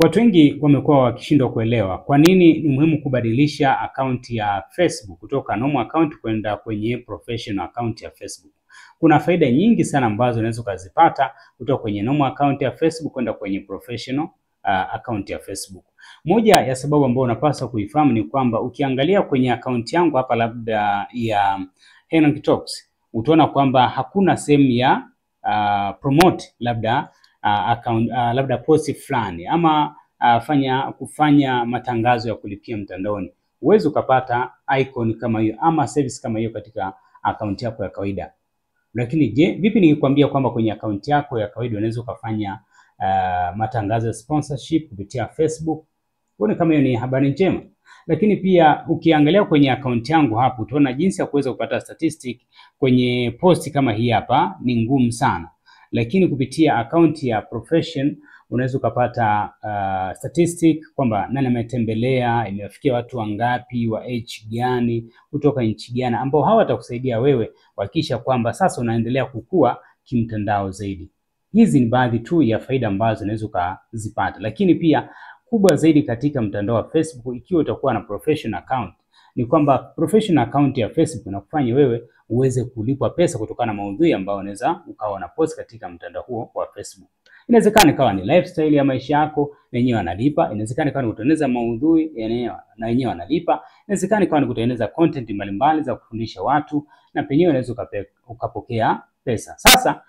Watu wengi wamekuwa wakishindwa kuelewa kwa nini ni muhimu kubadilisha akaunti ya Facebook kutoka normal account kwenda kwenye professional account ya Facebook. Kuna faida nyingi sana ambazo unaweza ukazipata kutoka kwenye normal account ya Facebook kwenda kwenye professional account ya Facebook. Moja ya sababu ambayo unapaswa kuifahamu ni kwamba ukiangalia kwenye account yangu hapa labda ya Henock Talks, utaona kwamba hakuna sehemu ya promote labda account, labda post fulani ama kufanya matangazo ya kulipia mtandaoni. Huwezi ukapata icon kama hiyo ama service kama hiyo katika account yako ya kawaida. Lakini je, vipi nikikwambia kwamba kwenye account yako ya kawaida unaweza ukafanya matangazo ya sponsorship kupitia Facebook? Uone kama hiyo ni habari njema. Lakini pia ukiangalia kwenye account yangu hapo utaona jinsi ya kuweza kupata statistic kwenye post kama hii hapa ni ngumu sana. Lakini kupitia account ya profession unaweza ukapata statistic kwamba nani ametembelea, imewafikia watu wangapi, wa age gani, kutoka nchi gani, ambao hawa watakusaidia wewe kuhakikisha kwamba sasa unaendelea kukua kimtandao zaidi. Hizi ni baadhi tu ya faida ambazo unaweza ukazipata. Lakini pia kubwa zaidi katika mtandao wa Facebook, ikiwa utakuwa na professional account, ni kwamba professional account ya Facebook inakufanya wewe uweze kulipwa pesa kutokana na maudhui ambayo unaweza ukawa na post katika mtandao huo wa Facebook. Inawezekana ikawa ni lifestyle ya maisha yako na yenyewe wanalipa, inawezekana ikawa ni kutengeneza maudhui na yenyewe wanalipa, inawezekana ikawa ni kutengeneza content mbalimbali za kufundisha watu na penyewe unaweza ukapokea pesa. Sasa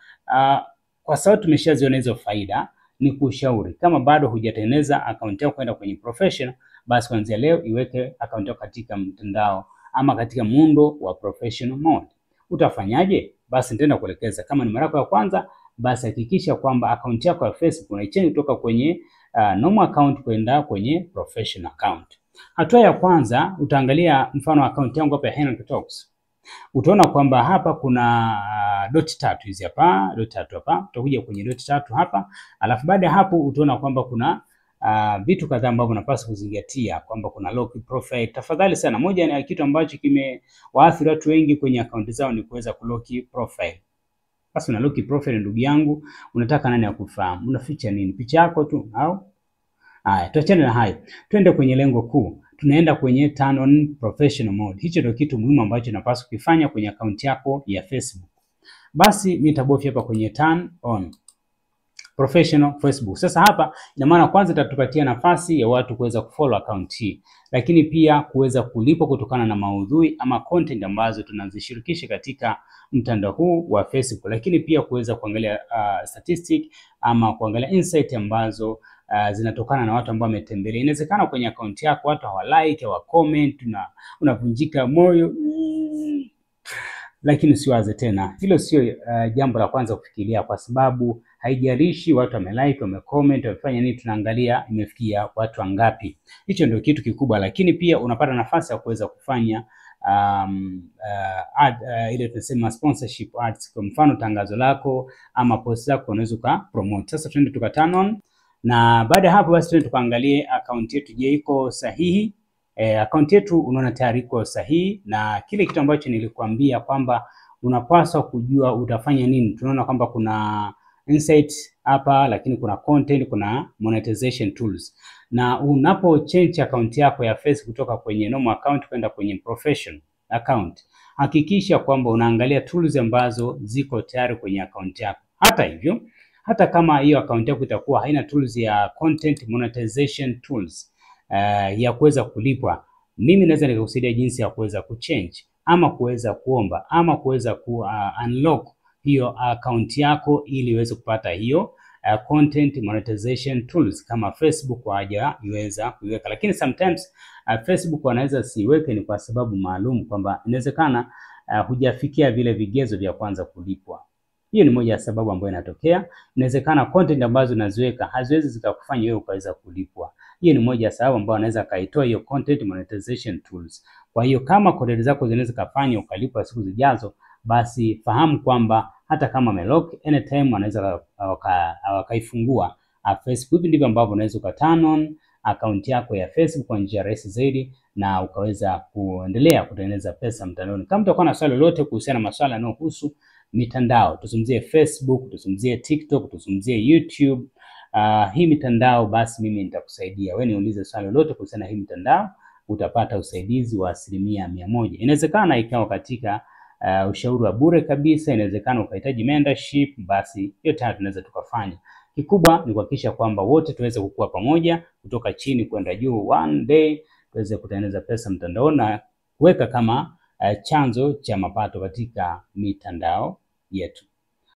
kwa sababu tumeshaziona hizo faida, ni kushauri kama bado hujatengeneza account yako kwenda kwenye professional, basi kuanzia leo iweke account yako katika mtandao ama katika muundo wa professional mode. Utafanyaje? Basi nitaenda kuelekeza. Kama ni mara yako ya kwanza, basi hakikisha kwamba account yako ya Facebook unaichange kutoka kwenye normal account kwenda kwenye professional account. Hatua ya kwanza utaangalia mfano account yangu hapa ya Henock Talks. Utaona kwamba hapa kuna dot tatu hizi hapa, dot tatu hapa. Utakuja kwenye dot tatu hapa, alafu baada ya hapo utaona kwamba kuna vitu kadhaa ambavyo unapaswa kuzingatia, kwamba kuna lock profile. Tafadhali sana, moja ni kitu ambacho kimewaathiri watu wengi kwenye akaunti zao ni kuweza kulock profile. Basi una lock profile, ndugu yangu, unataka nani akufahamu? Unaficha nini? Picha yako tu au? Haya, tuachane na hayo. Twende kwenye lengo kuu. Tunaenda kwenye turn on professional mode. Hicho ndio kitu muhimu ambacho unapaswa kufanya kwenye akaunti yako ya Facebook. Basi mimi nitabofya hapa kwenye turn on professional Facebook. Sasa hapa ina maana kwanza itatupatia nafasi ya watu kuweza kufollow account hii, lakini pia kuweza kulipwa kutokana na maudhui ama content ambazo tunazishirikisha katika mtandao huu wa Facebook, lakini pia kuweza kuangalia statistic ama kuangalia insight ambazo zinatokana na watu ambao wametembelea. Inawezekana kwenye account yako watu hawalike, hawacomment na unavunjika moyo. Lakini usiwaze tena. Hilo sio jambo la kwanza kufikiria, kwa sababu haijalishi watu wamelike, wamecomment, wamefanya nini, tunaangalia imefikia watu wangapi. Hicho ndio kitu kikubwa. Lakini pia unapata nafasi ya kuweza kufanya ad, ile tunasema sponsorship ads. Kwa mfano tangazo lako ama post zako unaweza uka promote. Sasa twende tuka turn on, na baada ya hapo basi twende tukaangalie account yetu, je, iko sahihi? Account yetu unaona tayari iko sahihi, na kile kitu ambacho nilikuambia kwamba unapaswa kujua utafanya nini. Tunaona kwamba kuna insight hapa, lakini kuna content, kuna monetization tools. Na unapo change account yako ya Facebook kutoka kwenye normal account kwenda kwenye professional account, hakikisha kwamba unaangalia tools ambazo ziko tayari kwenye account yako. Hata hivyo, hata kama hiyo account yako itakuwa haina tools ya content monetization tools ya kuweza kulipwa, mimi naweza nikakusaidia jinsi ya kuweza kuchange ama kuweza kuomba ama kuweza ku unlock hiyo account yako ili iweze kupata hiyo content monetization tools kama Facebook hawajaiweza kuiweka. Lakini sometimes Facebook wanaweza siweke ni kwa sababu maalum kwamba inawezekana hujafikia vile vigezo vya kwanza kulipwa. Hiyo ni moja ya sababu ambayo inatokea. Inawezekana content ambazo unaziweka haziwezi zikakufanya wewe ukaweza kulipwa. Hiyo ni moja ya sababu ambayo anaweza kaitoa hiyo content monetization tools. Kwa hiyo kama content zako zinaweza kufanya ukalipwa siku zijazo, basi fahamu kwamba hata kama amelock, anytime wanaweza wakaifungua Facebook. Hivi ndivyo ambavyo unaweza uka turn on account yako ya Facebook kwa njia rahisi zaidi na ukaweza kuendelea kutengeneza pesa mtandaoni. Kama utakuwa na swali lolote kuhusiana na masuala yanayohusu mitandao, tuzungumzie Facebook, tuzungumzie TikTok, tuzungumzie YouTube, hii mitandao, basi mimi nitakusaidia. Wewe niulize swali lolote kuhusiana na hii mitandao, utapata usaidizi wa 100%. Inawezekana ikawa katika ushauri wa bure kabisa, inawezekana ukahitaji mentorship, basi yote haya tunaweza tukafanya. Kikubwa ni kuhakikisha kwamba wote tuweze kukua pamoja kutoka chini kwenda juu, one day tuweze kutengeneza pesa mtandaoni na kuweka kama chanzo cha mapato katika mitandao yetu.